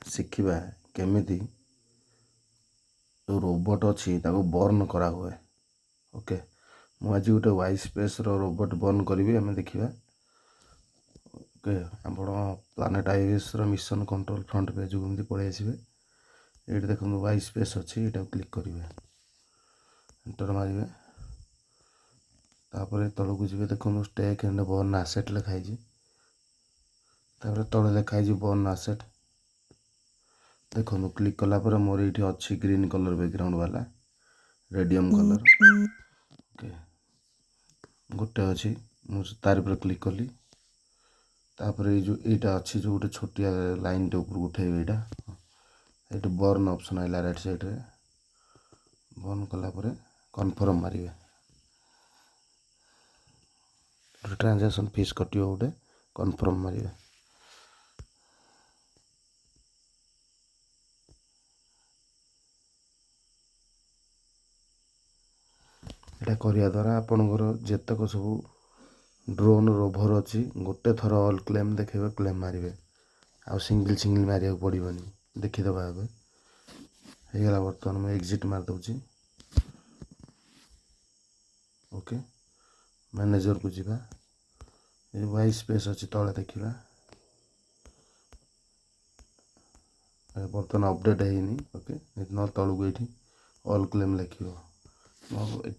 ଶିଖିବା କେମିତି ଯେଉଁ ରୋବୋଟ୍ ଅଛି ତାକୁ ବର୍ନ କରାହୁଏ। ଓକେ, ମୁଁ ଆଜି ଗୋଟେ ୱାଇ ସ୍ପେସ୍ର ରୋବୋଟ୍ ବର୍ନ କରିବି, ଆମେ ଦେଖିବା। ଓକେ, ଆପଣ ପ୍ଲାନେଟ୍ ଆଇଏସ୍ର ମିଶନ କଣ୍ଟ୍ରୋଲ ଫ୍ରଣ୍ଟ ପେଜ୍କୁ ଏମିତି ପଳେଇ ଆସିବେ। ଏଇଠି ଦେଖନ୍ତୁ ୱାଇ ସ୍ପେସ୍ ଅଛି, ଏଇଟାକୁ କ୍ଲିକ୍ କରିବେ, ଏଣ୍ଟର ମାରିବେ। ତାପରେ ତଳକୁ ଯିବେ, ଦେଖନ୍ତୁ ଷ୍ଟେକ୍ ଆଣ୍ଡ ବର୍ନ ଆସେଟ୍ ଲେଖା ହେଇଛି। ତାପରେ ତଳେ ଲେଖା ହେଇଛି ବର୍ନ ଆସେଟ୍। ଦେଖନ୍ତୁ କ୍ଲିକ୍ କଲା ପରେ ମୋର ଏଇଠି ଅଛି ଗ୍ରୀନ୍ କଲର୍ ବ୍ୟାକ୍ଗ୍ରାଉଣ୍ଡ ବାଲା ରେଡ଼ିୟମ୍ କଲର୍। ଓକେ, ଗୋଟେ ଅଛି, ମୁଁ ତାରି ଉପରେ କ୍ଲିକ୍ କଲି। ତାପରେ ଏଇ ଯେଉଁ ଏଇଟା ଅଛି, ଯେଉଁ ଗୋଟେ ଛୋଟିଆ ଲାଇନ୍ଟେ ଉପରକୁ ଉଠେଇବେ, ଏଇଟା ଏଇଠି ବର୍ନ ଅପସନ୍ ଆଇଲା ରାଇଟ୍ ସାଇଡ଼୍ରେ। ବର୍ନ କଲା ପରେ କନଫର୍ମ ମାରିବେ, ଟ୍ରାଞ୍ଜାକ୍ସନ୍ ଫିସ୍ କଟିବ ଗୋଟେ, କନଫର୍ମ ମାରିବେ। ଏଇଟା କରିବା ଦ୍ୱାରା ଆପଣଙ୍କର ଯେତେକ ସବୁ ଡ୍ରୋନ୍ ରୋଭର୍ ଅଛି ଗୋଟେ ଥର ଅଲ୍ କ୍ଲେମ୍ ଦେଖେଇବେ, କ୍ଲେମ୍ ମାରିବେ, ଆଉ ସିଙ୍ଗିଲ୍ ସିଙ୍ଗିଲ୍ ମାରିବାକୁ ପଡ଼ିବନି। ଦେଖିଦେବା ଏବେ ହେଇଗଲା। ବର୍ତ୍ତମାନ ମୁଁ ଏକ୍ଜିଟ୍ ମାରିଦେଉଛି। ଓକେ, ମ୍ୟାନେଜରକୁ ଯିବା, ଏ ୱାଇ ସ୍ପେସ୍ ଅଛି ତଳେ ଦେଖିବା। ବର୍ତ୍ତମାନ ଅପଡ଼େଟ୍ ହେଇନି। ଓକେ, ନହେଲେ ତଳକୁ ଏଇଠି ଅଲ୍ କ୍ଲେମ୍ ଲେଖିବ।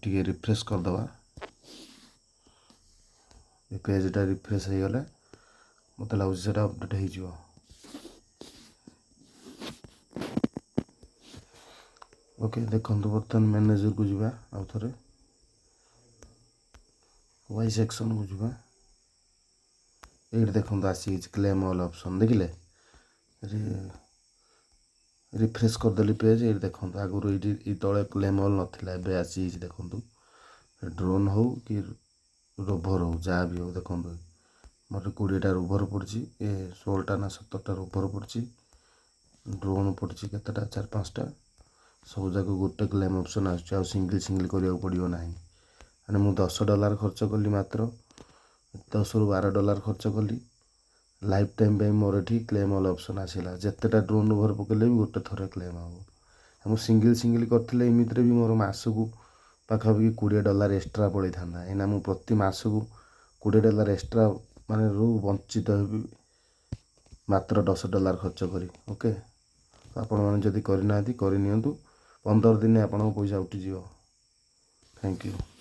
ଟିକେ ରିଫ୍ରେଶ୍ କରିଦେବା, ଏ ପେଜ୍ଟା ରିଫ୍ରେଶ୍ ହେଇଗଲେ ମୋତେ ଲାଗୁଛି ସେଇଟା ଅପଡ଼େଟ୍ ହେଇଯିବ। ଓକେ, ଦେଖନ୍ତୁ ବର୍ତ୍ତମାନ ମ୍ୟାନେଜରକୁ ଯିବା, ଆଉ ଥରେ ୱାଇ ସେକ୍ସନକୁ ଯିବା। ଏଇଠି ଦେଖନ୍ତୁ ଆସିଯାଇଛି କ୍ଲେମ୍ ଅଲ୍ ଅପସନ୍, ଦେଖିଲେ? ରିଫ୍ରେଶ୍ କରିଦେଲି ପେଜ୍। ଏଇଠି ଦେଖନ୍ତୁ ଆଗରୁ ଏଇଠି ଏଇ ତଳେ କ୍ଲେମ୍ ଅଲ୍ ନଥିଲା, ଏବେ ଆସିଯାଇଛି। ଦେଖନ୍ତୁ ଡ୍ରୋନ୍ ହଉ କି ରୋଭର୍ ହଉ ଯାହା ବି ହଉ, ଦେଖନ୍ତୁ ମୋର 20ଟା ରୋଭର୍ ପଡ଼ିଛି, ଏ 16ଟା ନା 17ଟା ରୋଭର୍ ପଡ଼ିଛି, ଡ୍ରୋନ୍ ପଡ଼ିଛି କେତେଟା, 4-5ଟା। ସବୁ ଯାକ ଗୋଟେ କ୍ଲେମ୍ ଅପସନ୍ ଆସୁଛି, ଆଉ ସିଙ୍ଗିଲ୍ ସିଙ୍ଗିଲ୍ କରିବାକୁ ପଡ଼ିବ ନାହିଁ। ମାନେ ମୁଁ $10 ଖର୍ଚ୍ଚ କଲି, ମାତ୍ର 10ରୁ $12 ଖର୍ଚ୍ଚ କଲି, ଲାଇଫ୍ ଟାଇମ୍ ପାଇଁ ମୋର ଏଠି କ୍ଲେମ୍ ଅଲ୍ ଅପସନ୍ ଆସିଲା। ଯେତେଟା ଡ୍ରୋନ୍ ରୋଭର୍ ପକେଇଲେ ବି ଗୋଟେ ଥରେ କ୍ଲେମ୍ ହେବ। ମୁଁ ସିଙ୍ଗିଲ୍ ସିଙ୍ଗିଲ୍ କରିଥିଲେ ଏମିତିରେ ବି ମୋର ମାସକୁ ପାଖାପାଖି $20 ଏକ୍ସଟ୍ରା ପଳେଇଥାନ୍ତା। ଏଇନା ମୁଁ ପ୍ରତି ମାସକୁ $20 ଏକ୍ସଟ୍ରା ମାନେ ରୁ ବଞ୍ଚିତ ହେବି ମାତ୍ର $10 ଖର୍ଚ୍ଚ କରି। ଓକେ, ଆପଣମାନେ ଯଦି କରିନାହାନ୍ତି କରିନିଅନ୍ତୁ, 15 ଦିନେ ଆପଣଙ୍କ ପଇସା ଉଠିଯିବ। Thank you.